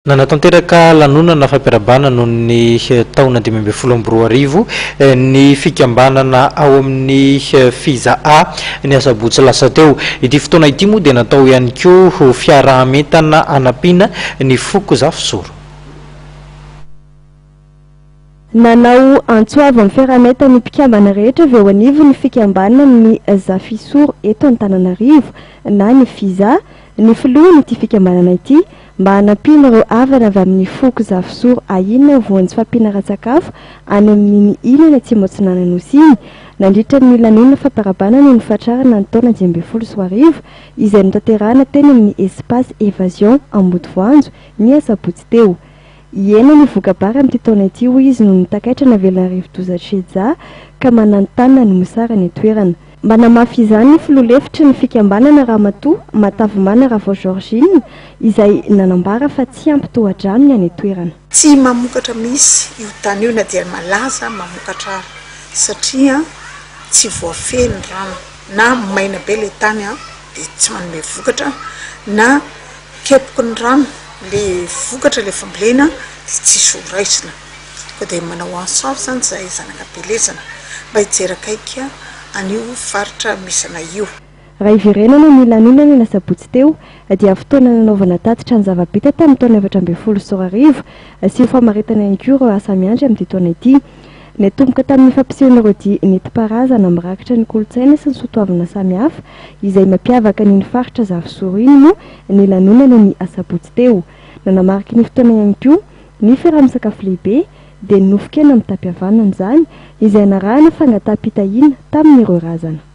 Nanatanteraka lanonana fampiarahabana noho ny taona 2015 ny fikambanana ao amin'ny FIZA ny asabotsy lasa teo. Ity fotoana ity moa dia natao ihany koa ho fiaraha-mientana hanampiana ny foko Zafisoro. Nanao antso avo amin'ny fiaraha-mientan'ny mpikambana rehetra avy eo anivon'ny fikambanana ny Zafisoro eto Antananarivo na ny FIZA ny filohan'ity fikambanana ity mba hanampiana ireo havana avy amin'ny foko Zafisoro ahiana ho voan'ny tsy fahampiana ara-tsakafo any amin'iny ilany atsimo atsinanan'ny Nosy iny nandritra ny lanonana fampiarahabana noho ny fahatrarana ny taona 2015 izay notanterahana teny amin'ny Espace Evasion Ambodivoanjo ny asabotsy teo. Hihena ny voka-bary amin'ity taona ity hoy izy noho ny takaitra navelan'ny rivodoza Chedja ka mananontanona ny mosary any an-toerana. Manamafy izany ny filoha lefitry ny fikambanana Ramatoa Matavimana Ravao Georgine izay nanambara fa tsy ampy tohadrano ny any an-toerana. Tsy mamokatra mihitsy io tany io na dia malaza mamokatra ary satria tsy voafehy ny rano na maina be ilay tany dia tsy manome vokatra na kepoky ny rano ilay vokatra ilay fambolena dia tsisy ho raisina. Koa dia manao antso avo izany izahay zanaka am-pielezana mba hijery akaiky an'io faritra misy anay io. Raha hiverenana ny lanonana ny asabotsy teo dia fotoana nanaovana tatitra ny zava-bita tamin'ny taona 2014 sy ho famaritana ihany koa ireo asa miandry amin'ity taona ity. Niatomboka tamin'ny fampisehoana ireo dihy nentim-paharazana mirakitra ny kolontsaina sy ny soatoavina samihafa izay mampiavaka an'iny faritra Zafisoro iny moa ny lanonana ny asabotsy teo. Nanamarika ny fotoana ihany koa Ny fiaraha-misakafo lehibe dia ny nofon-kena mitam-pihavanana izany, izay narahana fangataham-pitahiana tamin'ireo razana.